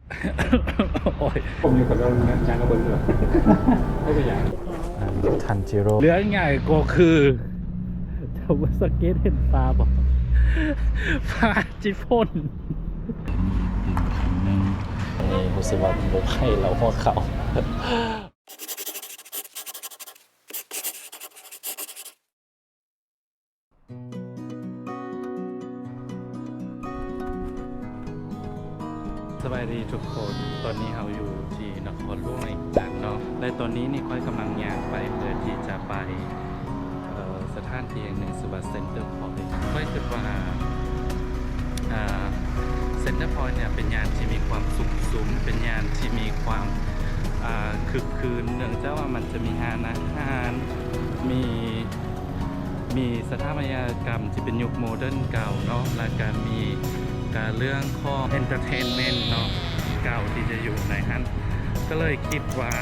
ໂອ້ຍ ຜົມຢູ່ກັບເຮົານະ ຈ້າງກໍເບິ່ງເດີ ບໍ່ເປັນຫຍັງ. ອັນ Tanjiro ເລື່ອງໃຫຍ່ກໍຄື ເຈົ້າວ່າສັງເກດເຫັນຟ້າບໍ່? ຟ້າຈິຝົນ. ອີກຄຳໜຶ່ງ ເອີ ຮູ້ສຶກວ່າບໍ່ໃຫ້ລາວຫົວເຂົ່າ. ສະບາຍດີທຸກຄົນ, ຕອນນີ້ເຮົາຢູ່ທີ່ນະຄອນຫຼວງວຽງຈັນເນາະ ແລະ ຕອນນີ້ນີ້ຂ້ອຍກຳລັງຍ່າງໄປເພື່ອທີ່ຈະໄປ ເອີ ສະຖານທີ່ແຫ່ງໜຶ່ງຊື່ວ່າ Center Point. ຂ້ອຍຄິດວ່າ ອ່າ Center Point ເນີ້ຍເປັນຍ່ານທີ່ມີຄວາມຊຸກຊຸມ, ເປັນຍ່ານທີ່ມີຄວາມ ອ່າ ຄຶກຄື້ນ ເນື່ອງຈາກວ່າມັນຈະມີຮ້ານອາຫານ, ມີ ມີສະຖາປັດຕະຍະກຳທີ່ເປັນຍຸກໂມເດີນເກົ່າເນາະ ແລ້ວກະມີການເລື່ອງຂອງ entertainment ເນາະ ເກົ່າທີ່ຈະຢູ່ໃນຫັ້ນ. ກໍເລີຍຄິດວ່າ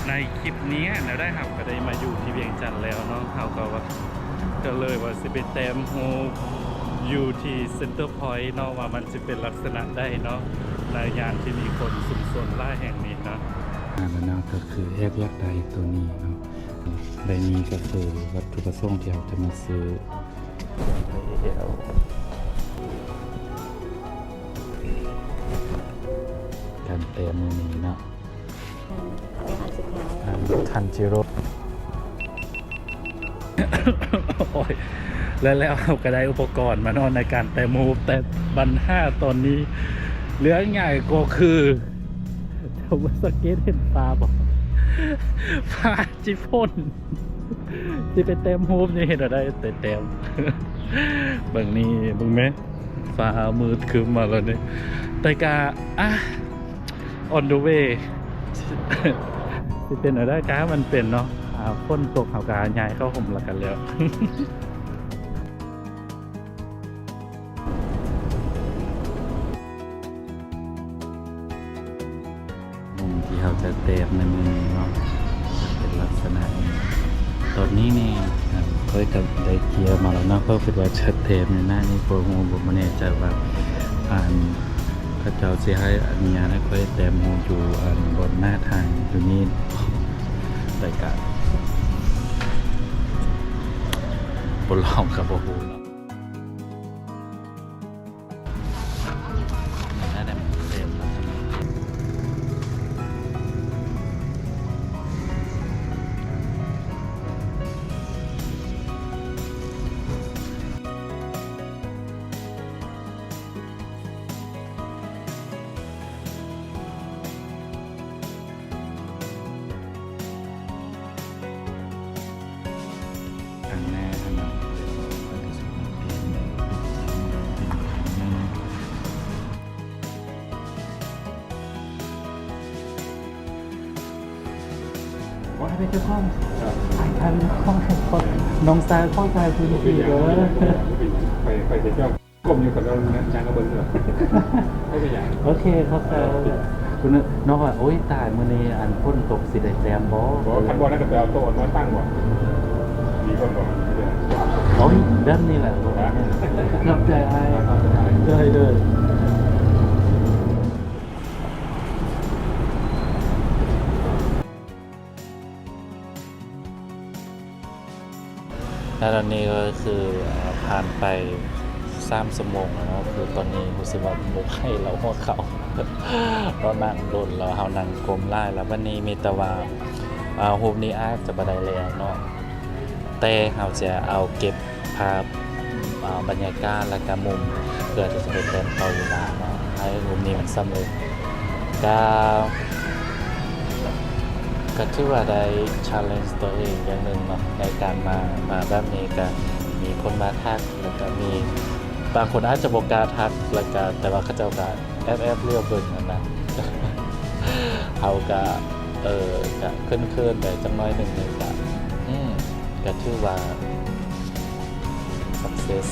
ໃນຄລິບນີ້ແນວໃດເຮົາກໍໄດ້ມາຢູ່ທີ່ວຽງຈັນແລ້ວເນາະ, ເຮົາກໍວ່າ ກໍເລີຍວ່າຊິໄປແຕ້ມຮູບຢູ່ທີ່ Center Point ເນາະ ວ່າມັນຊິເປັນລັກສະນະໃດເນາະ ໃນຍາມທີ່ມີຄົນຊຸມຊົນຫຼາຍແຫ່ງນີ້ເນາະ. ອັນນັ້ນເນາະ ກໍຄືແອບຢາກໄດ້ຕົວນີ້ເນາະ. ໄດ້ນີ້ກໍຄືວັດຖຸປະສົງທີ່ເຮົາຈະມາຊື້ ໄດ້ແລ້ວ ການແຕ້ມມື້ນີ້ເນາະ ອັນສຸດທ້າຍ ອັນ Tanjiro. ໂອ້ຍ ແລ້ວ ແລ້ວເຮົາກໍໄດ້ອຸປະກອນມາເນາະ ໃນການແຕ້ມຮູບ, ແຕ່ບັນຫາຕອນນີ້ ເລື່ອງໃຫຍ່ກໍຄື ເຈົ້າວ່າສັງເກດເຫັນຟ້າບໍ່? ຟ້າຈິຝົນ. ຊິໄປແຕ້ມຮູບນີ້ເຮັດແນວໃດ ແຕ່ແຕ້ມ ເບິ່ງນີ້ ເບິ່ງແມ້ ຟ້າມືດຄຶ້ມມາແລ້ວນີ້ ແຕ່ກະ ອ່ະ on the way ຊິເປັນແນວໃດກະໃຫ້ມັນເປັນເນາະ. ອ່າ ຝົນຕົກ ເຮົາກະຍ້າຍເຂົ້າຮົ່ມລະກັນແລ້ວ. ມຸມທີ່ເຮົາຈະແຕ້ມໃນມື້ນີ້ເນາະ ເປັນລັກສະນະນີ້. ຕອນນີ້ນີ້ ອັນ ຂ້ອຍກໍໄດ້ເກຍມາແລ້ວເນາະ, ຂ້ອຍຄິດວ່າຈະແຕ້ມຢູ່ໜ້ານີ້ ບໍ່ຮູ້ ບໍ່ແນ່ໃຈວ່າ ອັນ ເຂົາເຈົ້າຊິໃຫ້ອະນຸຍາດໃຫ້ຂ້ອຍແຕ້ມຮູບຢູ່ ອັນ ບ່ອນໜ້າທາງຢູ່ນີ້ ແຕ່ກະບໍ່ລອງກໍບໍ່ຮູ້ເນາະ. ບໍ່ໃຫ້ເປັນເຈົ້າຂອງ ໃຫ້ເປັນເຈົ້າຂອງ ໃຫ້ຄົນ ນ້ອງຊາຍຂໍຖ່າຍພື້ນທີ່ເດີ. ໄປ ໄປເຈົ້າ ກົ້ມຢູ່ກັບເຮົານະ ຈ້າງກໍເບິ່ງເດີ ບໍ່ເປັນຫຍັງ. ໂອເຄ ຂອບໃຈ. ເອີ ເພິ່ນ ນ້ອງວ່າ ໂອ້ຍ ຕາຍ ມື້ນີ້ ອັນ ຝົນຕົກ ຊິໄດ້ແຕ້ມບໍ່? ບໍ່ ຄັນບໍ່ນັ້ນກໍໄປເອົາໂຕະມາຕັ້ງບໍ່ ດີກວ່າບໍ່? ໂອ້ຍ ແບບນີ້ແຫຼະ. ຂອບໃຈອ້າຍ. ໂດຍ ໂດຍ. ແລະ ຕອນນີ້ກໍຄື ເອີ ຜ່ານໄປສາມຊົ່ວໂມງແລ້ວເນາະ, ຄືຕອນນີ້ຮູ້ສຶກວ່າບໍ່ໄຂ້ແລ້ວ ຫົວເຂົ່າ ເນາະ, ນັ່ງດົນແລ້ວ ເຮົານັ່ງກົ້ມຫຼາຍແລ້ວ. ບັດນີ້ມີແຕ່ວ່າ ເອີ ຮູບນີ້ອາດຈະບໍ່ໄດ້ແລ້ວເນາະ, ແຕ່ເຮົາຈະເອົາເກັບພາບ ເອີ ບັນຍາກາດ ແລະກະມຸມ ເພື່ອທີ່ຈະໄປແຕ້ມຕໍ່ຢູ່ບ້ານເນາະ, ໃຫ້ຮູບນີ້ມັນສຳເລັດ. ກະ ກະຖືວ່າໄດ້ challenge ຕົວເອງຢ່າງໜຶ່ງເນາະ ໃນການມາ ມາແບບນີ້. ກະມີຄົນມາທັກ ແລະກະມີບາງຄົນອາດຈະບໍ່ກ້າທັກ ແລະກະ ແຕ່ວ່າເຂົາເຈົ້າກະແອບໆຫຼຽວເບິ່ງຫັ້ນນະ. ເຮົາກະ ເອີ ກະເຂີນໆໄປຈັກໜ້ອຍໜຶ່ງ ແລະກະ ອືມ ກະຖືວ່າ success.